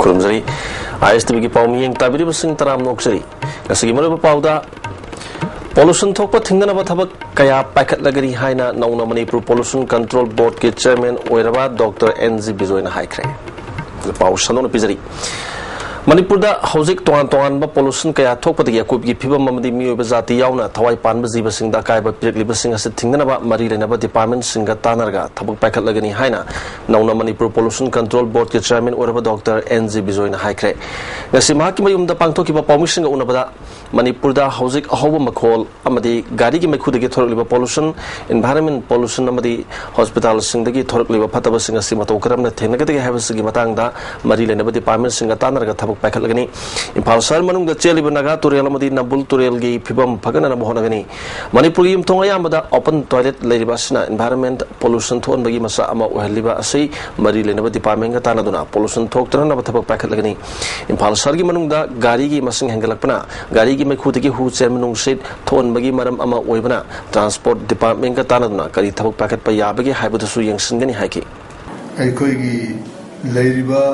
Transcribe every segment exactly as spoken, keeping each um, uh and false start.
ꯈꯨꯔꯨꯝꯖꯔꯤ꯫ ꯑꯥꯏ ꯑꯦꯁ T ꯚꯤꯒꯤ ꯄꯥꯎ ꯃꯤꯠꯌꯦꯡ ꯇꯥꯕꯤꯔꯤꯕꯁꯤꯡ ꯇꯔꯥꯝꯅ ꯑꯣꯛꯆꯔꯤ꯫ ꯉꯁꯤꯒꯤ ꯃꯔꯨꯑꯣꯏꯕ ꯄꯥꯎꯗ, ꯄꯣꯂꯨꯁꯟ ꯊꯣꯛꯄ ꯊꯤꯡꯅꯅꯕ ꯊꯕꯛ ꯀꯌꯥ ꯄꯥꯏꯈꯠꯂꯒꯅꯤ ꯍꯥꯏꯅ ꯅꯧꯅ ꯃꯅꯤꯄꯨꯔ ꯄꯣꯂꯨꯁꯟ ꯀꯟꯇ꯭ꯔꯣꯜ ꯕꯣꯔꯗꯀꯤ ꯆꯤꯌꯔꯃꯦꯟ ꯑꯣꯏꯔꯕ ꯗꯣꯛꯇꯔ ꯑꯦꯟ ꯖꯤ ꯕꯤꯖꯣꯏꯅ ꯍꯥꯏꯈ꯭ꯔꯦ꯫ ꯄꯥꯎ ꯁꯟꯗꯣꯛꯅ ꯄꯤꯖꯔꯤ꯫ ꯃꯅꯤꯄꯨꯔꯗ ꯍꯧꯖꯤꯛ ꯇꯣꯉꯥꯟ ꯇꯣꯉꯥꯟꯕ ꯄꯣꯂꯨꯁꯟ ꯀꯌꯥ ꯊꯣꯛꯄꯗꯒꯤ ꯑꯀꯣꯏꯕꯒꯤ ꯐꯤꯕꯝ ꯑꯃꯗꯤ ꯃꯤꯑꯣꯏꯕ ꯖꯥꯇꯤ ꯌꯥꯎꯅ ꯊꯋꯥꯏ ꯄꯥꯟꯕ ꯖꯤꯕꯁꯤꯡꯗ ꯑꯀꯥꯏꯕ ꯄꯤꯔꯛꯂꯤꯕꯁꯤꯡ ꯑꯁꯤ ꯊꯤꯡꯅꯅꯕ ꯃꯔꯤ ꯂꯩꯅꯕ ꯗꯤꯄꯥꯔꯠꯃꯦꯟꯁꯤꯡꯒ ꯇꯥꯟꯅꯔꯒ ꯊꯕꯛ ꯄꯥꯏꯈꯠꯂꯒꯅꯤ ꯍꯥꯏꯅ ꯅꯧꯅ ꯃꯅꯤꯄꯨꯔ ꯄꯣꯂꯨꯁꯟ ꯀꯟꯇ꯭ꯔꯣꯜ ꯕꯣꯔꯗꯀꯤ ꯆꯤꯌꯔꯃꯦꯟ ꯑꯣꯏꯔꯕ ꯗꯣꯛꯇꯔ ꯑꯦꯟ ꯖꯤ ꯕꯤꯖꯣꯏꯅ ꯍꯥꯏꯈ꯭ꯔꯦ꯫ ꯉꯁꯤ ꯃꯍꯥꯛꯀꯤ ꯃꯌꯨꯝꯗ ꯄꯥꯡꯊꯣꯛꯈꯤꯕ ꯄꯥꯎꯃꯤꯁꯤꯡꯒ ꯎꯅꯕꯗ ꯃꯅꯤꯄꯨꯔꯗ ꯍꯧꯖꯤꯛ ꯑꯍꯧꯕ ꯃꯈꯣꯜ ꯑꯃꯗꯤ ꯒꯥꯔꯤꯒꯤ ꯃꯩꯈꯨꯗꯒꯤ ꯊꯣꯔꯛꯂꯤꯕ ꯄꯣꯂꯨꯁꯟ, ꯏꯟꯚꯥꯏꯔꯟꯃꯦꯟ ꯄꯣꯂꯨꯁꯟ ꯑꯃꯗꯤ ꯍꯣꯁꯄꯤꯇꯥꯜꯁꯤꯡꯗꯒꯤ ꯊꯣꯔꯛꯂꯤꯕ ꯐꯠꯇꯕꯁꯤꯡ ꯑꯁꯤ ꯃꯇꯧ ꯀꯔꯝꯅ ꯊꯦꯡꯅꯒꯗꯒꯦ ꯍꯥꯏꯕꯁꯤꯒꯤ ꯃꯇꯥꯡꯗ ꯃꯔꯤ ꯂꯩꯅꯕ ꯗꯤꯄꯥꯔꯠꯃꯦꯟꯁꯤꯡꯒ ꯇꯥꯟꯅꯔꯒ ꯊꯕꯛ ꯄꯥꯏꯈꯠꯂꯒꯅꯤ꯫ ꯏꯝꯐꯥꯜ ꯁꯍꯔ ꯃꯅꯨꯡꯗ ꯆꯦꯜꯂꯤꯕ ꯅꯥꯒꯥ ꯇꯨꯔꯦꯜ ꯑꯃꯗꯤ ꯅꯝꯕꯨꯜ ꯇꯨꯔꯦꯜꯒꯤ ꯐꯤꯕꯝ ꯐꯒꯠꯅꯅꯕ ꯍꯣꯠꯅꯒꯅꯤ꯫ ꯃꯅꯤꯄꯨꯔꯒꯤ ꯌꯨꯝꯊꯣꯡ ꯑꯌꯥꯝꯕꯗ ꯑꯣꯄꯟ ꯇꯣꯏꯂꯦꯠ ꯂꯩꯔꯤꯕ ꯑꯁꯤꯅ ꯏꯟꯚꯥꯏꯔꯟꯃꯦꯟ ꯄꯣꯂꯨꯁꯟ ꯊꯣꯛꯍꯟꯕꯒꯤ ꯃꯆꯥꯛ ꯑꯃ ꯑꯣꯏꯍꯜꯂꯤꯕ ꯑꯁꯤ ꯃꯔꯤ ꯂꯩꯅꯕ ꯗꯤꯄꯥꯔꯠꯃꯦꯟꯒ ꯇꯥꯟꯅꯗꯨꯅ ꯄꯣꯂꯨꯁꯟ ꯊꯣꯛꯇꯅꯅꯕ ꯊꯕꯛ ꯄꯥꯏꯈꯠꯂꯒꯅꯤ꯫ ꯏꯝꯐꯥꯜ ꯁꯍꯔꯒꯤ ꯃꯅꯨꯡꯗ ꯒꯥꯔꯤꯒꯤ ꯃꯁꯤꯡ ꯍꯦꯟꯒꯠꯂꯛꯄꯅ ꯒꯥꯔꯤꯒꯤ ꯃꯩꯈꯨꯗꯒꯤ ꯍꯨ ꯆꯦꯟꯕ ꯅꯨꯡꯁꯤꯠ ꯊꯣꯛꯍꯟꯕꯒꯤ ꯃꯔꯝ ꯑꯃ ꯑꯣꯏꯕꯅ ꯇ꯭ꯔꯥꯟꯁꯄꯣꯔꯠ ꯗꯤꯄꯥꯔꯠꯃꯦꯟꯒ ꯇꯥꯟꯅꯗꯨꯅ ꯀꯔꯤ ꯊꯕꯛ ꯄꯥꯏꯈꯠꯄ ꯌꯥꯕꯒꯦ ꯍꯥꯏꯕꯗꯨꯁꯨ ꯌꯦꯡꯁꯤꯟꯒꯅꯤ ꯍꯥꯏꯈꯤ꯫ ꯑꯩꯈꯣꯏꯒꯤ ꯂꯩꯔꯤꯕ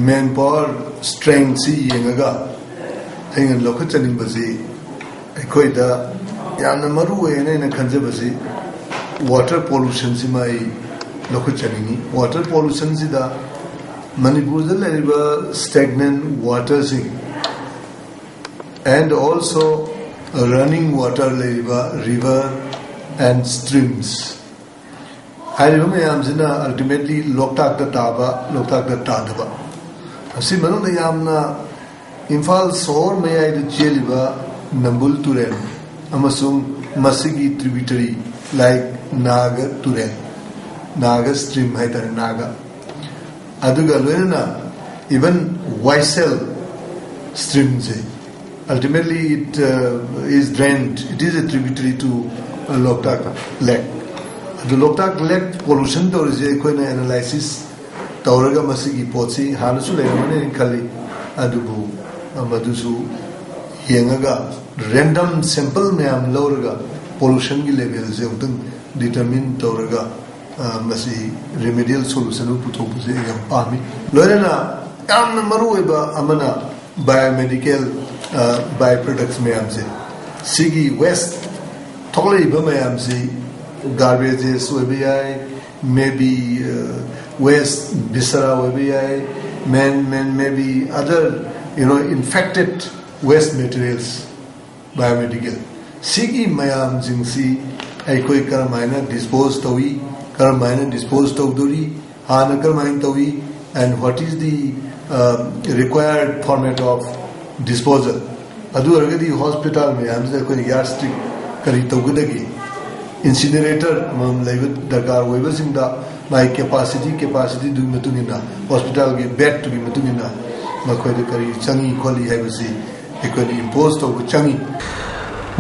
ꯃꯦꯟ ꯄꯥꯋꯔ ꯁ꯭ꯇ꯭ꯔꯦꯡꯁꯤ ꯌꯦꯡꯉꯒ ꯑꯩꯅ ꯂꯧꯈꯠꯆꯅꯤꯡꯕꯁꯤ, ꯑꯩꯈꯣꯏꯗ ꯌꯥꯝꯅ ꯃꯔꯨ ꯑꯣꯏꯅ ꯑꯩꯅ ꯈꯟꯖꯕꯁꯤ ꯋꯥꯇꯔ ꯄꯣꯂꯨꯁꯟꯁꯤꯃ ꯑꯩ ꯂꯧꯈꯠꯆꯅꯤꯡꯉꯤ꯫ ꯋꯥꯇꯔ ꯄꯣꯂꯨꯁꯟꯁꯤꯗ ꯃꯅꯤꯄꯨꯔꯗ ꯂꯩꯔꯤꯕ ꯁ꯭ꯇꯦꯒꯅꯦꯟ ꯋꯥꯇꯔꯁꯤꯡ and also running water ꯂꯩꯔꯤꯕ river and streams ꯍꯥꯏꯔꯤꯕ ꯃꯌꯥꯝꯁꯤꯅ ꯑꯜꯇꯤꯃꯦꯠꯂꯤ ꯂꯣꯛꯇꯥꯛꯇ ꯇꯥꯕ, ꯂꯣꯛꯇꯥꯛꯇ ꯇꯥꯗꯕ꯫ ꯑꯁꯤ ꯃꯅꯨꯡꯗ ꯌꯥꯝꯅ ꯏꯝꯐꯥꯜ ꯁꯣꯍꯣꯔ ꯃꯌꯥꯏꯗ ꯆꯦꯜꯂꯤꯕ ꯅꯝꯕꯨꯜ ꯇꯨꯔꯦꯜ ꯑꯃꯁꯨꯡ ꯃꯁꯤꯒꯤ tributary like ꯅꯥꯒ ꯇꯨꯔꯦꯜ, ꯅꯥꯒ stream ꯍꯥꯏꯇꯥꯔꯦ, ꯅꯥꯒ, ꯑꯗꯨꯒ ꯂꯣꯏꯅꯅ even ꯋꯥꯏꯁꯦꯜ streamꯁꯦ, ultimately it uh, is drained, it is a tributary to uh, Loktak Lake. ꯑꯗꯨ ꯂꯣꯛꯇꯥꯛ ꯂꯦꯛ ꯄꯣꯂꯨꯁꯟ ꯇꯧꯔꯤꯁꯦ ꯑꯩꯈꯣꯏꯅ ꯑꯦꯅꯥꯂꯥꯏꯁꯤꯁ ꯇꯧꯔꯒ ꯃꯁꯤꯒꯤ ꯄꯣꯠꯁꯤ ꯍꯥꯟꯅꯁꯨ ꯂꯩꯔꯝꯒꯅꯤ ꯈꯜꯂꯤ, ꯑꯗꯨꯕꯨ ꯑ, ꯃꯗꯨꯁꯨ ꯌꯦꯡꯉꯒ ꯔꯦꯟꯗꯝ ꯁꯦꯝꯄꯜ ꯃꯌꯥꯝ ꯂꯧꯔꯒ ꯄꯣꯂꯨꯁꯟꯒꯤ ꯂꯦꯚꯦꯜꯁꯦ ꯑꯃꯨꯛꯇꯪ ꯗꯤꯇꯔꯃꯤꯟ ꯇꯧꯔꯒ ꯑ, ꯃꯁꯤ ꯔꯤꯃꯦꯗꯤꯌꯦꯜ ꯁꯣꯂꯨꯁꯟ ꯑꯃ ꯄꯨꯊꯣꯛꯄꯁꯦ ꯑꯩ ꯌꯥꯝ ꯄꯥꯝꯃꯤ꯫ ꯂꯣꯏꯅꯅ ꯌꯥꯝꯅ ꯃꯔꯨ ꯑꯣꯏꯕ ꯑꯃꯅ biomedical, by products ꯃꯌꯥꯝꯁꯦ, ꯁꯤꯒꯤ waste ꯊꯣꯛꯂꯛꯏꯕ ꯃꯌꯥꯝꯁꯤ garbages ꯑꯣꯏꯕ ꯌꯥꯏ, maybe waste viscera ꯑꯣꯏꯕ ꯌꯥꯏ, man man maybe other, you know, infected waste materials, biomedical, ꯁꯤꯒꯤ ꯃꯌꯥꯝꯁꯤꯡꯁꯤ ꯑꯩꯈꯣꯏ ꯀꯔꯝꯍꯥꯏꯅ dispose ꯇꯧꯏ, ꯀꯔꯝꯍꯥꯏꯅ dispose ꯇꯧꯗꯣꯔꯤ, ꯍꯥꯟꯅ ꯀꯔꯝꯍꯥꯏꯅ ꯇꯧꯏ, and what is the required format of disposal? ꯑꯗꯨ ꯑꯣꯏꯔꯒꯗꯤ hospital ꯃꯌꯥꯝꯁꯤꯗ ꯑꯩꯈꯣꯏꯅ yardstick ꯀꯔꯤ ꯇꯧꯒꯗꯒꯦ? Incinerator ꯑꯃꯃꯝ ꯂꯩꯕ ꯗꯔꯀꯥꯔ ꯑꯣꯏꯕꯁꯤꯡꯗ ꯃꯥꯒꯤ capacity, capacityꯗꯨꯒꯤ ꯃꯇꯨꯡ ꯏꯟꯅ, hospitalꯒꯤ bedꯇꯨꯒꯤ ꯃꯇꯨꯡ ꯏꯟꯅ ꯃꯈꯣꯏꯗ ꯀꯔꯤ ꯆꯪꯏ ꯈꯣꯠꯂꯤ ꯍꯥꯏꯕꯁꯤ ꯑꯩꯈꯣꯏꯅ impose ꯇꯧꯕ ꯆꯪꯏ꯫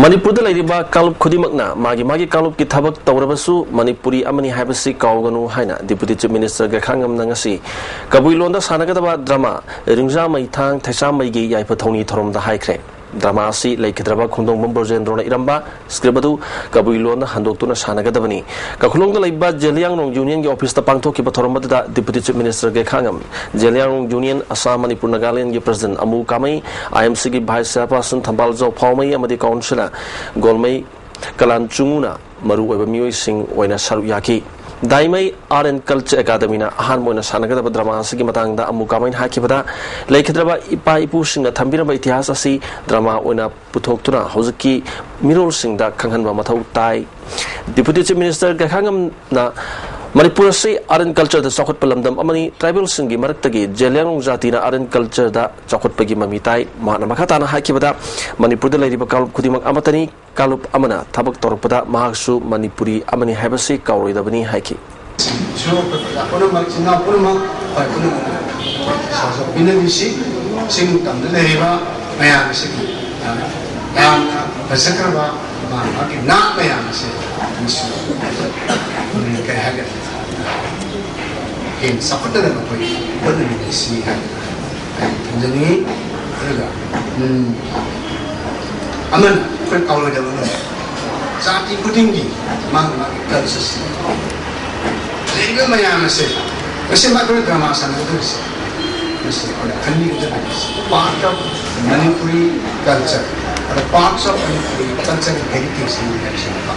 ꯃꯅꯤꯄꯨꯔꯗ ꯂꯩꯔꯤꯕ ꯀꯥꯡꯂꯨꯞ ꯈꯨꯗꯤꯡꯃꯛꯅ ꯃꯥꯒꯤ ꯃꯥꯒꯤ ꯀꯥꯡꯂꯨꯞꯀꯤ ꯊꯕꯛ ꯇꯧꯔꯕꯁꯨ ꯃꯅꯤꯄꯨꯔꯤ ꯑꯃꯅꯤ ꯍꯥꯏꯕꯁꯤ ꯀꯥꯎꯒꯅꯨ ꯍꯥꯏꯅ Deputy Chief Minister ꯒꯩꯈꯥꯉꯝꯅ ꯉꯁꯤ ꯀꯕꯨꯏ ꯂꯣꯟꯗ ꯁꯥꯟꯅꯒꯗꯕ drama ꯔꯤꯡꯖꯥ ꯃꯩꯊꯥꯡ ꯊꯩꯁꯥꯝ ꯃꯩꯒꯤ ꯌꯥꯏꯐ ꯊꯧꯅꯤ ꯊꯧꯔꯝꯗ ꯍꯥꯏꯈ꯭ꯔꯦ꯫ Drama ꯑꯁꯤ ꯂꯩꯈꯤꯗ꯭ꯔꯕ ꯈꯣꯡꯗꯣꯡꯕꯝ ꯕ꯭ꯔꯣꯖꯦꯟꯗ꯭ꯔꯣꯅ ꯏꯔꯝꯕ script ꯑꯗꯨ ꯀꯕꯨꯏ ꯂꯣꯟꯗ ꯍꯟꯗꯣꯛꯇꯨꯅ ꯁꯥꯟꯅꯒꯗꯕꯅꯤ꯫ ꯀꯥꯈꯨꯂꯣꯡꯗ ꯂꯩꯕ ꯖꯦꯂꯤꯌꯥꯡꯔꯣꯡ Unionꯒꯤ officeꯇ ꯄꯥꯡꯊꯣꯛꯈꯤꯕ ꯊꯧꯔꯝ ꯑꯗꯨꯗ Deputy Chief Minister ꯒꯩꯈꯥꯉꯝ, Zeliangrong Union, Assam, Manipur, ꯅꯥꯒꯥꯂꯦꯟꯗꯒꯤ President ꯑꯃꯨ ꯀꯥꯃꯩ, IMCꯒꯤ Vice Chairperson ꯊꯝꯕꯥꯜ ꯖꯧꯐꯥꯎꯃꯩ ꯑꯃꯗꯤ Councillor ꯒꯣꯜꯃꯩ ꯀꯂꯥꯟ ꯆꯨꯡꯉꯨꯅ ꯃꯔꯨꯑꯣꯏꯕ ꯃꯤꯑꯣꯏꯁꯤꯡ ꯑꯣꯏꯅ ꯁꯔꯨꯛ ꯌꯥꯈꯤ꯫ ꯗꯥꯏꯃꯩ Art and Culture Academyꯅ ꯑꯍꯥꯟꯕ ꯑꯣꯏꯅ ꯁꯥꯟꯅꯒꯗꯕ drama ꯑꯁꯤꯒꯤ ꯃꯇꯥꯡꯗ ꯑꯃꯨ ꯀꯥꯃꯩꯅ ꯍꯥꯏꯈꯤꯕꯗ, ꯂꯩꯈꯤꯗ꯭ꯔꯕ ꯏꯄꯥ ꯏꯄꯨꯁꯤꯡꯅ ꯊꯝꯕꯤꯔꯝꯕ ꯏꯇꯤꯍꯥꯁ ꯑꯁꯤ drama ꯑꯣꯏꯅ ꯄꯨꯊꯣꯛꯇꯨꯅ ꯍꯧꯖꯤꯛꯀꯤ ꯃꯤꯔꯣꯜꯁꯤꯡꯗ ꯈꯪꯍꯟꯕ ꯃꯊꯧ ꯇꯥꯏ꯫ Deputy Chief Minister ꯒꯩꯈꯥꯉꯝꯅ ꯃꯅꯤꯄꯨꯔ ꯑꯁꯤ Art and Cultureꯗ ꯆꯥꯎꯈꯠꯄ ꯂꯝꯗꯝ ꯑꯃꯅꯤ, tribalꯁꯤꯡꯒꯤ ꯃꯔꯛꯇꯒꯤ ꯖꯦꯂꯤꯌꯥꯡꯔꯣꯡ ꯖꯥꯇꯤꯅ Art and Cultureꯗ ꯆꯥꯎꯈꯠꯄꯒꯤ ꯃꯃꯤ ꯇꯥꯏ꯫ ꯃꯍꯥꯛꯅ ꯃꯈꯥ ꯇꯥꯅ ꯍꯥꯏꯈꯤꯕꯗ, ꯃꯅꯤꯄꯨꯔꯗ ꯂꯩꯔꯤꯕ ꯀꯥꯡꯂꯨꯞ ꯈꯨꯗꯤꯡꯃꯛ ꯑꯃꯠꯇꯅꯤ, ꯀꯥꯡꯂꯨꯞ ꯑꯃꯅ ꯊꯕꯛ ꯇꯧꯔꯛꯄꯗ ꯃꯍꯥꯛꯁꯨ ꯃꯅꯤꯄꯨꯔꯤ ꯑꯃꯅꯤ ꯍꯥꯏꯕꯁꯤ ꯀꯥꯎꯔꯣꯏꯗꯕꯅꯤ ꯍꯥꯏꯈꯤ꯫ ꯁꯣꯔꯣꯛꯇ ꯑꯣꯖꯥ ꯄꯨꯝꯅꯃꯛ, ꯏꯆꯤꯟ ꯏꯅꯥꯎ ꯄꯨꯝꯅꯃꯛ, ꯑꯩꯈꯣꯏ ꯄꯨꯝꯅꯃꯛ ꯁꯣꯔ ꯁꯣꯔ ꯄꯤꯅꯕꯤꯁꯤ꯫ ꯆꯤꯡ ꯇꯝꯗ ꯂꯩꯔꯤꯕ ꯃꯌꯥꯝ ꯑꯁꯤꯒꯤ ꯌꯥꯝꯅ ꯐꯖꯈ꯭ꯔꯕ ꯃꯥ ꯃꯥꯒꯤ ꯅꯥꯠ ꯃꯌꯥꯝ ꯑꯁꯦ ꯑꯃꯁꯨ ꯀꯩ ꯍꯥꯏꯒꯅꯤ, ꯍꯦꯟꯅ ꯆꯥꯎꯈꯠꯅꯅꯕ ꯑꯩꯈꯣꯏ ꯍꯣꯠꯅꯃꯤꯟꯅꯁꯤ ꯍꯥꯏꯗꯅ ꯑꯩ ꯊꯝꯖꯅꯤꯡꯉꯤ꯫ ꯑꯗꯨꯒ ꯑꯃꯅ ꯑꯩꯈꯣꯏ ꯀꯥꯎꯔꯣꯏꯗꯕ ꯑꯃꯅ ꯖꯥꯇꯤ ꯈꯨꯗꯤꯡꯒꯤ ꯃꯥꯒꯤ ꯃꯥꯒꯤ cultureꯁꯤ ꯂꯩꯔꯤꯕ ꯃꯌꯥꯝ ꯑꯁꯦ ꯉꯁꯤ ꯑꯩꯈꯣꯏ drama ꯁꯥꯟꯅꯒꯗꯧꯔꯤꯁꯦ ꯃꯁꯤ ꯑꯩꯈꯣꯏꯅ ꯈꯟꯕꯤꯒꯗꯕꯅꯤ꯫ Part of Manipuri culture, ꯑꯗ parts of Manipuri culture and heritage ꯅꯤ ꯍꯥꯏꯕꯁꯤꯅꯦꯕ꯫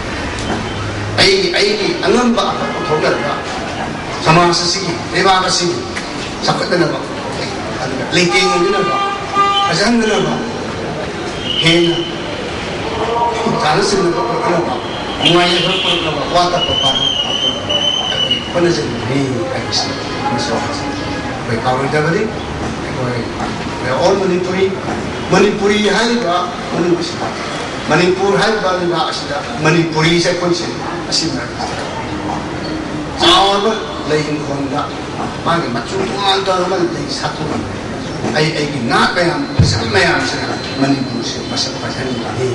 ꯑꯩꯒꯤ ꯑꯩꯒꯤ ꯑꯉꯝꯕ ꯑꯐꯕ ꯊꯣꯛꯂꯒ ꯁꯃꯥꯖ ꯑꯁꯤꯒꯤ, ꯂꯩꯕꯥꯛ ꯑꯁꯤꯒꯤ ꯆꯥꯎꯈꯠꯅꯅꯕ, ꯑꯗꯨꯒ ꯂꯩꯇꯦꯡ ꯑꯣꯏꯅꯅꯕ, ꯐꯖꯍꯟꯅꯅꯕ, ꯍꯦꯟꯅ ꯆꯥꯅ ꯆꯤꯟꯅꯕ ꯄꯨꯔꯛꯅꯕ, ꯅꯨꯡꯉꯥꯏ ꯌꯥꯏꯐꯕ ꯄꯨꯔꯛꯅꯕ, ꯋꯥ ꯇꯞꯄ ꯄꯥꯗ ꯑꯩꯈꯣꯏ ꯍꯣꯠꯅꯖꯅꯤꯡꯉꯤ ꯍꯥꯏꯕꯁꯤ ꯑꯃꯁꯨ ꯑꯩꯈꯣꯏ ꯀꯥꯎꯔꯣꯏꯗꯕꯅꯤ꯫ ꯑꯩꯈꯣꯏ we are all Manipuri, Manipuri ꯍꯥꯏꯔꯤꯕ ꯃꯅꯨꯡ ꯑꯁꯤꯗ, ꯃꯅꯤꯄꯨꯔ ꯍꯥꯏꯔꯤꯕ ꯂꯩꯕꯥꯛ ꯑꯁꯤꯗ ꯃꯅꯤꯄꯨꯔꯤꯁꯦ ꯑꯩꯈꯣꯏꯁꯦ ꯑꯁꯤ ꯃꯔꯛꯇ ꯆꯥꯎꯔꯕ ꯂꯩ ꯏꯪꯈꯣꯜꯗ ꯃꯥꯒꯤ ꯃꯆꯨ ꯇꯣꯉꯥꯟ ꯇꯣꯉꯥꯟꯕ ꯂꯩ ꯁꯥꯠꯄ ꯉꯝꯃꯤ꯫ ꯑꯩ ꯑꯩꯒꯤ ꯅꯥꯠ ꯃꯌꯥꯝ, ꯐꯖꯕ ꯃꯌꯥꯝꯁꯤꯅ ꯃꯅꯤꯄꯨꯔꯁꯦ ꯃꯁꯛ ꯐꯖꯍꯟꯕꯅꯤ꯫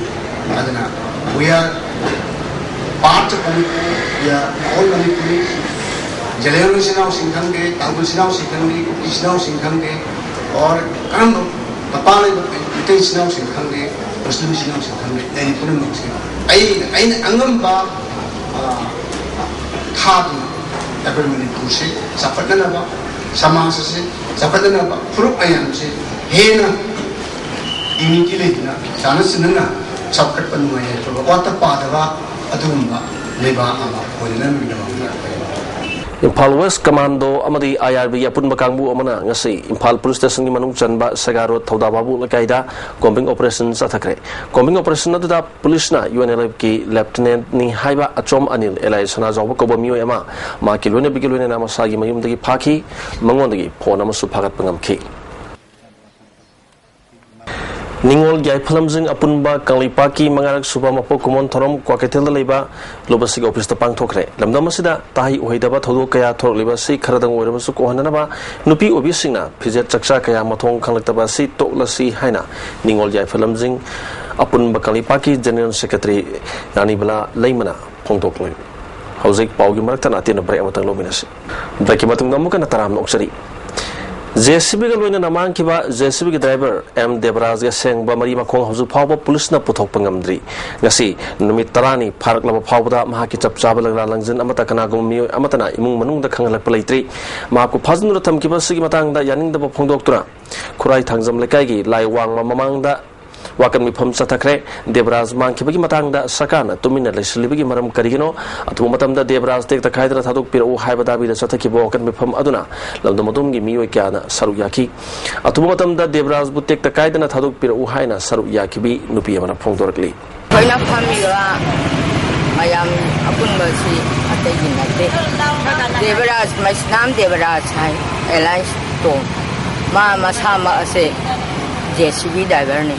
ꯑꯗꯨꯅ we are part of Manipur, we are all Manipuri. ꯖꯂꯦꯡꯔꯣꯡ ꯏꯆꯤꯟ ꯏꯅꯥꯎꯁꯤꯡ ꯈꯪꯗꯦ, ꯇꯥꯡꯈꯨꯜ ꯏꯆꯤꯟ ꯏꯅꯥꯎꯁꯤꯡ ꯈꯪꯗꯦ, ꯀꯨꯀꯤ ꯏꯆꯤꯟ ꯏꯅꯥꯎꯁꯤꯡ ꯈꯪꯗꯦ, or ꯀꯔꯝꯕ ꯃꯄꯥꯟ ꯂꯩꯕ ꯃꯩꯇꯩ ꯏꯆꯤꯟ ꯏꯅꯥꯎꯁꯤꯡ ꯈꯪꯗꯦ, ꯃꯨꯁꯂꯤꯝ ꯏꯆꯤꯟ ꯏꯅꯥꯎꯁꯤꯡ ꯈꯪꯗꯦ, ꯂꯩꯔꯤꯕ ꯄꯨꯝꯅꯃꯛꯁꯦ ꯑꯩ ꯑꯩꯅ ꯑꯉꯝꯕ, ꯑ, ꯊꯥꯗꯨꯅ ꯑꯩꯈꯣꯏ ꯃꯅꯤꯄꯨꯔꯁꯤ ꯆꯥꯎꯈꯠꯅꯅꯕ, ꯁꯃꯥꯖ ꯑꯁꯤ ꯆꯥꯎꯈꯠꯅꯅꯕ, ꯐꯨꯔꯨꯞ ꯃꯌꯥꯝꯁꯤ ꯍꯦꯟꯅ unity ꯂꯩꯗꯨꯅ, ꯆꯥꯟꯅ ꯆꯤꯟꯅꯅ ꯆꯥꯎꯈꯠꯄ, ꯅꯨꯡꯉꯥꯏ ꯌꯥꯏꯐꯕ, ꯋꯥꯠꯇ ꯄꯥꯗꯕ ꯑꯗꯨꯒꯨꯝꯕ ꯂꯩꯕꯥꯛ ꯑꯃ ꯑꯣꯏꯅꯅꯕꯒꯤꯗꯃꯛꯇ ꯑꯩꯈꯣꯏ ꯏꯝꯐꯥꯜ ꯋꯦꯁ ꯀꯃꯥꯟꯗꯣ ꯑꯃꯗꯤ ꯑꯥꯏ ꯑꯥꯔ ꯕꯤꯒꯤ ꯑꯄꯨꯟꯕ ꯀꯥꯡꯕꯨ ꯑꯃꯅ ꯉꯁꯤ ꯏꯝꯐꯥꯜ ꯄꯨꯂꯤꯁ ꯁ꯭ꯇꯦꯁꯟꯒꯤ ꯃꯅꯨꯡ ꯆꯟꯕ ꯁꯦꯒꯥ ꯔꯣꯗ ꯊꯧꯗꯥꯕꯥꯕꯨ ꯂꯩꯀꯥꯏꯗ ꯀꯣꯝꯕꯤꯡ ꯑꯣꯄꯔꯦꯁꯟ ꯆꯠꯊꯈ꯭ꯔꯦ꯫ ꯀꯣꯝꯕꯤꯡ ꯑꯣꯄꯔꯦꯁꯟ ꯑꯗꯨꯗ ꯄꯨꯂꯤꯁꯅ ꯌꯨ ꯑꯦꯟ ꯑꯦꯜ ꯑꯦꯐꯀꯤ ꯂꯦꯐꯇꯤꯅꯦꯟꯠꯅꯤ ꯍꯥꯏꯕ ꯑꯆꯣꯝ ꯑꯅꯤꯜ ꯑꯦꯂꯥꯏ ꯁꯅꯥꯖꯥꯎꯕ ꯀꯧꯕ ꯃꯤꯑꯣꯏ ꯑꯃ ꯃꯍꯥꯛꯀꯤ ꯂꯣꯏꯅꯕꯤꯒ ꯂꯣꯏꯅꯅ ꯃꯁꯥꯒꯤ ꯃꯌꯨꯝꯗꯒꯤ ꯐꯥꯈꯤ꯫ ꯃꯉꯣꯟꯗꯒꯤ ꯐꯣꯟ ꯑꯃꯁꯨ ꯐꯥꯒꯠꯄ ꯉꯝꯈꯤ꯫ ꯅꯤꯉꯣꯜ ꯌꯥꯏꯐꯂꯝꯁꯤꯡ ꯑꯄꯨꯟꯕ ꯀꯪꯂꯩꯄꯥꯛꯀꯤ ꯃꯉꯥꯔꯛ ꯁꯨꯕ ꯃꯄꯣꯛ ꯀꯨꯝꯑꯣꯟ ꯊꯧꯔꯝ ꯀ꯭ꯋꯥꯀꯩꯊꯦꯜꯗ ꯂꯩꯕ ꯂꯨꯕꯁꯤꯒꯤ ꯑꯣꯐꯤꯁꯇ ꯄꯥꯡꯊꯣꯛꯈ꯭ꯔꯦ꯫ ꯂꯝꯗꯝ ꯑꯁꯤꯗ ꯇꯥꯍꯩ ꯎꯍꯩꯗꯕ ꯊꯧꯗꯣꯛ ꯀꯌꯥ ꯊꯣꯔꯛꯂꯤꯕ ꯑꯁꯤ ꯈꯔꯗꯪ ꯑꯣꯏꯔꯕꯁꯨ ꯀꯣꯛꯍꯟꯅꯅꯕ ꯅꯨꯄꯤ ꯑꯣꯏꯕꯤꯁꯤꯡꯅ ꯐꯤꯖꯦꯠ ꯆꯛꯆꯥ ꯀꯌꯥ ꯃꯊꯣꯡ ꯈꯪꯂꯛꯇꯕ ꯑꯁꯤ ꯇꯣꯛꯂꯁꯤ ꯍꯥꯏꯅ ꯅꯤꯉꯣꯜ ꯌꯥꯏꯐꯂꯝꯁꯤꯡ ꯑꯄꯨꯟꯕ ꯀꯪꯂꯩꯄꯥꯛꯀꯤ ꯖꯦꯅꯔꯦꯜ ꯁꯦꯀ꯭ꯔꯦꯇꯔꯤ ꯔꯥꯅꯤꯕꯂꯥ ꯂꯩꯃꯅ ꯐꯣꯡꯗꯣꯛꯂꯤ꯫ ꯍꯧꯖꯤꯛ ꯄꯥꯎꯒꯤ ꯃꯔꯛꯇ ꯑꯇꯦꯟꯕ ꯕ꯭ꯔꯦꯛ ꯑꯃꯇꯪ ꯂꯧꯃꯤꯟꯅꯁꯤ꯫ ꯕ꯭ꯔꯦꯛꯀꯤ ꯃꯇꯨꯡꯗ ꯑꯃꯨꯛꯀ ꯍꯟꯅ ꯇꯔꯥꯝꯅ ꯑꯣꯛꯆꯔꯤ꯫ ꯖꯦ ꯁꯤ ꯕꯤꯒ ꯂꯣꯏꯅꯅ ꯃꯥꯡꯈꯤꯕ ꯖꯦ ꯁꯤ ꯕꯤꯒꯤ ꯗ꯭ꯔꯥꯏꯚꯔ ꯑꯦꯝ ꯗꯦꯕꯔꯥꯖꯒꯤ ꯑꯁꯦꯡꯕ ꯃꯔꯤ ꯃꯈꯣꯡ ꯍꯧꯖꯤꯛ ꯐꯥꯎꯕ ꯄꯨꯂꯤꯁꯅ ꯄꯨꯊꯣꯛꯄ ꯉꯝꯗ꯭ꯔꯤ꯫ ꯉꯁꯤ ꯅꯨꯃꯤꯠ ꯇꯔꯥꯅꯤ ꯐꯥꯔꯛꯂꯕ ꯐꯥꯎꯕꯗ ꯃꯍꯥꯛꯀꯤ ꯆꯞ ꯆꯥꯕ ꯂꯪꯂꯥ ꯂꯪꯖꯤꯟ ꯑꯃꯠꯇ ꯀꯅꯥꯒꯨꯝꯕ ꯃꯤꯑꯣꯏ ꯑꯃꯠꯇꯅ ꯏꯃꯨꯡ ꯃꯅꯨꯡꯗ ꯈꯪꯍꯜꯂꯛꯄ ꯂꯩꯇ꯭ꯔꯤ꯫ ꯃꯍꯥꯛꯄꯨ ꯐꯥꯖꯤꯟꯗꯨꯅ ꯊꯝꯈꯤꯕ ꯑꯁꯤꯒꯤ ꯃꯇꯥꯡꯗ ꯌꯥꯅꯤꯡꯗꯕ ꯐꯣꯡꯗꯣꯛꯇꯨꯅ ꯈꯨꯔꯥꯏ ꯊꯥꯡꯖꯝ ꯂꯩꯀꯥꯏꯒꯤ ꯂꯥꯏ ꯋꯥꯡꯃ ꯃꯃꯥꯡꯗ ꯋꯥꯀꯠ ꯃꯤꯐꯝ ꯆꯠꯊꯈ꯭ꯔꯦ꯫ ꯗꯦꯕꯔꯥꯖ ꯃꯥꯡꯈꯤꯕꯒꯤ ꯃꯇꯥꯡꯗ ꯁꯔꯀꯥꯔꯅ ꯇꯨꯃꯤꯟꯅ ꯂꯩꯁꯤꯜꯂꯤꯕꯒꯤ ꯃꯔꯝ ꯀꯔꯤꯒꯤꯅꯣ? ꯑꯊꯨꯕ ꯃꯇꯝꯗ ꯗꯦꯕꯔꯥꯖ ꯇꯦꯛꯇ ꯀꯥꯏꯗꯅ ꯊꯥꯗꯣꯛꯄꯤꯔꯛꯎ ꯍꯥꯏꯕ ꯗꯥꯕꯤꯗ ꯆꯠꯊꯈꯤꯕ ꯋꯥꯀꯠ ꯃꯤꯐꯝ ꯑꯗꯨꯅ ꯂꯝꯗꯝ ꯑꯗꯨꯝꯒꯤ ꯃꯤꯑꯣꯏ ꯀꯌꯥꯅ ꯁꯔꯨꯛ ꯌꯥꯈꯤ꯫ ꯑꯊꯨꯕ ꯃꯇꯝꯗ ꯗꯦꯕꯔꯥꯖꯕꯨ ꯇꯦꯛꯇ ꯀꯥꯏꯗꯅ ꯊꯥꯗꯣꯛꯄꯤꯔꯛꯎ ꯍꯥꯏꯅ ꯁꯔꯨꯛ ꯌꯥꯈꯤꯕꯤ ꯅꯨꯄꯤ ꯑꯃꯅ ꯐꯣꯡꯗꯣꯔꯛꯂꯤ꯫ ꯑꯩꯈꯣꯏꯅ ꯐꯝꯃꯤꯕ ꯃꯌꯥꯝ ꯑꯄꯨꯟꯕꯁꯤ ꯑꯇꯩꯒꯤ ꯅꯠꯇꯦ꯫ ꯗꯦꯕꯔꯥꯖ, ꯃꯩꯁꯅꯥꯝ ꯗꯦꯕꯔꯥꯖ ꯍꯥꯏ, ꯑꯦꯂꯥꯏꯟꯁ ꯇꯣꯡ꯫ ꯃꯥ ꯃꯁꯥꯃꯛ ꯑꯁꯦ ꯖꯦ ꯁꯤ ꯕꯤ ꯗ꯭ꯔꯥꯏꯚꯔꯅꯤ꯫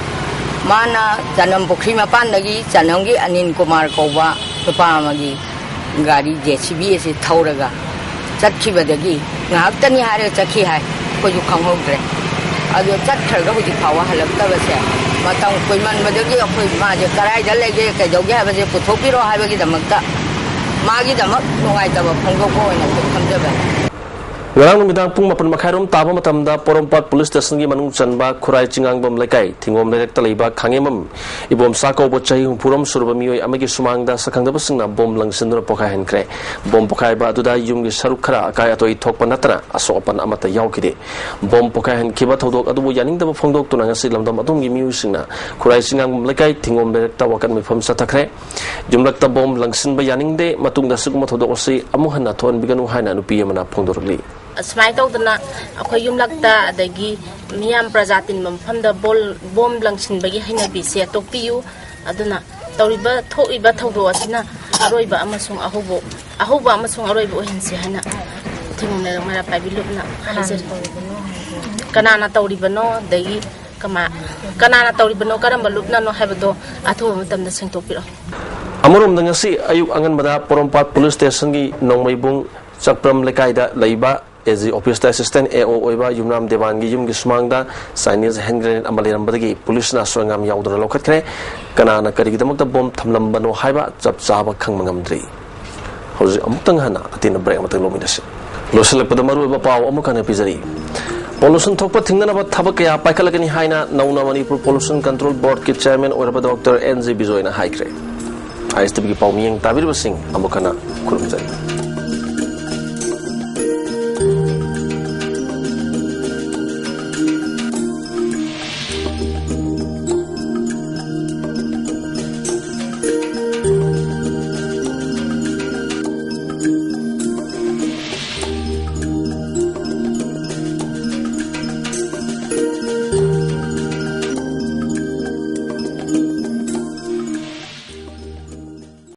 ꯃꯥꯅ ꯆꯅꯝ ꯄꯨꯈ꯭ꯔꯤ ꯃꯄꯥꯟꯗꯒꯤ ꯆꯅꯝꯒꯤ ꯑꯅꯤꯜ ꯀꯨꯃꯥꯔ ꯀꯧꯕ ꯅꯨꯄꯥ ꯑꯃꯒꯤ ꯒꯥꯔꯤ ꯖꯦ ꯁꯤ ꯕꯤ ꯑꯁꯤ ꯊꯧꯔꯒ ꯆꯠꯈꯤꯕꯗꯒꯤ ꯉꯥꯏꯍꯥꯛꯇꯅꯤ ꯍꯥꯏꯔꯒ ꯆꯠꯈꯤ ꯍꯥꯏ꯫ ꯑꯩꯈꯣꯏꯁꯨ ꯈꯪꯍꯧꯗ꯭ꯔꯦ꯫ ꯑꯗꯣ ꯆꯠꯈ꯭ꯔꯒ ꯍꯧꯖꯤꯛ ꯐꯥꯎꯕ ꯍꯜꯂꯛꯇꯕꯁꯦ ꯃꯇꯝ ꯀꯨꯏꯃꯟꯕꯗꯒꯤ ꯑꯩꯈꯣꯏ ꯃꯥꯁꯦ ꯀꯗꯥꯏꯗ ꯂꯩꯒꯦ, ꯀꯩꯗꯧꯒꯦ ꯍꯥꯏꯕꯁꯦ ꯄꯨꯊꯣꯛꯄꯤꯔꯣ ꯍꯥꯏꯕꯒꯤꯗꯃꯛꯇ, ꯃꯥꯒꯤꯗꯃꯛ ꯅꯨꯡꯉꯥꯏꯇꯕ ꯐꯣꯡꯗꯣꯛꯄ ꯑꯣꯏꯅ ꯑꯩꯈꯣꯏ ꯈꯟꯖꯕꯅꯤ꯫ ꯉꯔꯥꯡ ꯅꯨꯃꯤꯗꯥꯡ ꯄꯨꯡ ꯃꯥꯄꯟ ꯃꯈꯥꯏꯔꯣꯝ ꯇꯥꯕ ꯃꯇꯝꯗ ꯄꯣꯔꯣꯝꯄꯥꯠ ꯄꯨꯂꯤꯁ ꯁ꯭ꯇꯦꯁꯟꯒꯤ ꯃꯅꯨꯡ ꯆꯟꯕ ꯈꯨꯔꯥꯏ ꯆꯤꯡꯉꯥꯡꯕꯝ ꯂꯩꯀꯥꯏ ꯊꯤꯡꯒꯣꯝ ꯂꯩꯔꯛꯇ ꯂꯩꯕ ꯈꯥꯡꯉꯦꯝꯕꯝ ꯏꯕꯣꯝꯆꯥ ꯀꯧꯕ ꯆꯍꯤ ꯍꯨꯝꯐꯨꯔꯣꯝ ꯁꯨꯔꯕ ꯃꯤꯑꯣꯏ ꯑꯃꯒꯤ ꯁꯨꯃꯥꯡꯗ ꯁꯛꯈꯪꯗꯕꯁꯤꯡꯅ ꯕꯣꯝ ꯂꯪꯁꯤꯟꯗꯨꯅ ꯄꯣꯈꯥꯏꯍꯟꯈ꯭ꯔꯦ꯫ ꯕꯣꯝ ꯄꯣꯈꯥꯏꯕ ꯑꯗꯨꯗ ꯌꯨꯝꯒꯤ ꯁꯔꯨꯛ ꯈꯔ ꯑꯀꯥꯏ ꯑꯇꯣꯏ ꯊꯣꯛꯄ ꯅꯠꯇꯅ ꯑꯁꯣꯛ ꯑꯄꯟ ꯑꯃꯠꯇ ꯌꯥꯎꯈꯤꯗꯦ꯫ ꯕꯣꯝ ꯄꯣꯈꯥꯏꯍꯟꯈꯤꯕ ꯊꯧꯗꯣꯛ ꯑꯗꯨꯕꯨ ꯌꯥꯅꯤꯡꯗꯕ ꯐꯣꯡꯗꯣꯛꯇꯨꯅ ꯉꯁꯤ ꯂꯝꯗꯝ ꯑꯗꯨꯝꯒꯤ ꯃꯤꯑꯣꯏꯁꯤꯡꯅ ꯈꯨꯔꯥꯏ ꯆꯤꯡꯉꯥꯡꯕꯝ ꯂꯩꯀꯥꯏ ꯊꯤꯡꯒꯣꯝ ꯂꯩꯔꯛꯇ ꯋꯥꯀꯠ ꯃꯤꯐꯝ ꯆꯠꯊꯈ꯭ꯔꯦ꯫ ꯌꯨꯝꯂꯛꯇ ꯕꯣꯝ ꯂꯪꯁꯤꯟꯕ ꯌꯥꯅꯤꯡꯗꯦ, ꯃꯇꯨꯡꯗ ꯑꯁꯤꯒꯨꯝꯕ ꯊꯧꯗꯣꯛ ꯑꯁꯤ ꯑꯃꯨꯛ ꯍꯟꯅ ꯊꯣꯛꯍꯟꯕꯤꯒꯅꯨ ꯍꯥꯏꯅ ꯅꯨꯄꯤ ꯑꯃꯅ ꯐꯣꯡꯗꯣꯔꯛꯂꯤ꯫ ꯑꯁꯨꯃꯥꯏꯅ ꯇꯧꯗꯅ ꯑꯩꯈꯣꯏ ꯌꯨꯝꯂꯛꯇ ꯑꯗꯒꯤ ꯃꯤꯌꯥꯝ ꯄ꯭ꯔꯖꯥ ꯇꯤꯟꯕ ꯃꯐꯝꯗ ꯕꯣꯜ-, ꯕꯣꯝ ꯂꯪꯁꯤꯟꯕꯒꯤ ꯍꯩꯅꯕꯤꯁꯦ ꯇꯣꯛꯄꯤꯌꯨ꯫ ꯑꯗꯨꯅ ꯇꯧꯔꯤꯕ, ꯊꯣꯛꯏꯕ ꯊꯧꯗꯣꯛ ꯑꯁꯤꯅ ꯑꯔꯣꯏꯕ ꯑꯃꯁꯨꯡ ꯑꯍꯧꯕ, ꯑꯍꯧꯕ ꯑꯃꯁꯨꯡ ꯑꯔꯣꯏꯕ ꯑꯣꯏꯍꯟꯁꯤ ꯍꯥꯏꯅ ꯊꯤꯡꯒꯣꯡ ꯂꯩꯔꯛ ꯃꯩꯔꯥ ꯄꯥꯏꯕꯤ ꯂꯨꯞꯅ ꯍꯥꯏꯖꯔꯤ꯫ ꯀꯅꯥꯅ ꯇꯧꯔꯤꯕꯅꯣ, ꯑꯗꯒꯤ ꯀꯃꯥ-, ꯀꯅꯥꯅ ꯇꯧꯔꯤꯕꯅꯣ, ꯀꯔꯝꯕ ꯂꯨꯞꯅꯅꯣ ꯍꯥꯏꯕꯗꯣ ꯑꯊꯨꯕ ꯃꯇꯝꯗ ꯁꯦꯡꯗꯣꯛꯄꯤꯔꯛꯑꯣ꯫ ꯑꯃꯔꯣꯝꯗ ꯉꯁꯤ ꯑꯌꯨꯛ ꯑꯉꯟꯕꯗ ꯄꯣꯔꯣꯝꯄꯥꯠ ꯄꯨꯂꯤꯁ ꯁ꯭ꯇꯦꯁꯟꯒꯤ ꯅꯣꯡꯃꯩꯕꯨꯡ ꯆꯛꯄ꯭ꯔꯝ ꯂꯩꯀꯥꯏꯗ ꯂꯩꯕ ꯑꯦ ꯖꯤ ꯑꯣꯐꯤꯁꯇ ꯑꯦꯁꯤꯁꯇꯦꯟ ꯑꯦ ꯑꯣ ꯑꯣꯏꯕ ꯌꯨꯝꯅꯥꯝ ꯗꯦꯕꯥꯟꯒꯤ ꯌꯨꯝꯒꯤ ꯁꯨꯃꯥꯡꯗ ꯆꯥꯏꯅꯤꯁ ꯍꯦꯟ ꯒ꯭ꯔꯦꯅꯦꯗ ꯑꯃ ꯂꯩꯔꯝꯕꯗꯒꯤ ꯄꯨꯂꯤꯁꯅ ꯑꯁꯣꯏ ꯑꯉꯥꯝ ꯌꯥꯎꯗꯅ ꯂꯧꯈꯠꯈ꯭ꯔꯦ꯫ ꯀꯅꯥꯅ ꯀꯔꯤꯒꯤꯗꯃꯛꯇ ꯕꯣꯝ ꯊꯝꯂꯝꯕꯅꯣ ꯍꯥꯏꯕ ꯆꯞ ꯆꯥꯕ ꯈꯪꯕ ꯉꯝꯗ꯭ꯔꯤ꯫ ꯍꯧꯖꯤꯛ ꯑꯃꯨꯛꯇꯪ ꯍꯟꯅ ꯑꯇꯦꯟꯕ ꯕ꯭ꯔꯦꯛ ꯑꯃꯇꯪ ꯂꯧꯃꯤꯟꯅꯁꯤ꯫ ꯂꯣꯏꯁꯤꯜꯂꯛꯄꯗ ꯃꯔꯨꯑꯣꯏꯕ ꯄꯥꯎ ꯑꯃꯨꯛ ꯍꯟꯅ ꯄꯤꯖꯔꯤ꯫ ꯄꯣꯂꯨꯁꯟ ꯊꯣꯛꯄ ꯊꯤꯡꯅꯅꯕ ꯊꯕꯛ ꯀꯌꯥ ꯄꯥꯏꯈꯠꯂꯒꯅꯤ ꯍꯥꯏꯅ ꯅꯧꯅ ꯃꯅꯤꯄꯨꯔ ꯄꯣꯂꯨꯁꯟ ꯀꯟꯇ꯭ꯔꯣꯜ ꯕꯣꯔꯗꯀꯤ ꯆꯦꯌꯔꯃꯦꯟ ꯑꯣꯏꯔꯕ ꯗꯣꯛꯇꯔ ꯑꯦꯟ ꯖꯦ ꯕꯤꯖꯣꯏꯅ ꯍꯥꯏꯈ꯭ꯔꯦ꯫ ꯑꯥꯏ ꯑꯦꯁ ꯇꯤ ꯚꯤꯒꯤ ꯄꯥꯎ ꯃꯤꯠꯌꯦꯡ ꯇꯥꯕꯤꯔꯤꯕꯁꯤꯡ ꯑꯃꯨꯛ ꯍꯟꯅ ꯈꯨꯔꯨꯝꯖꯔꯤ꯫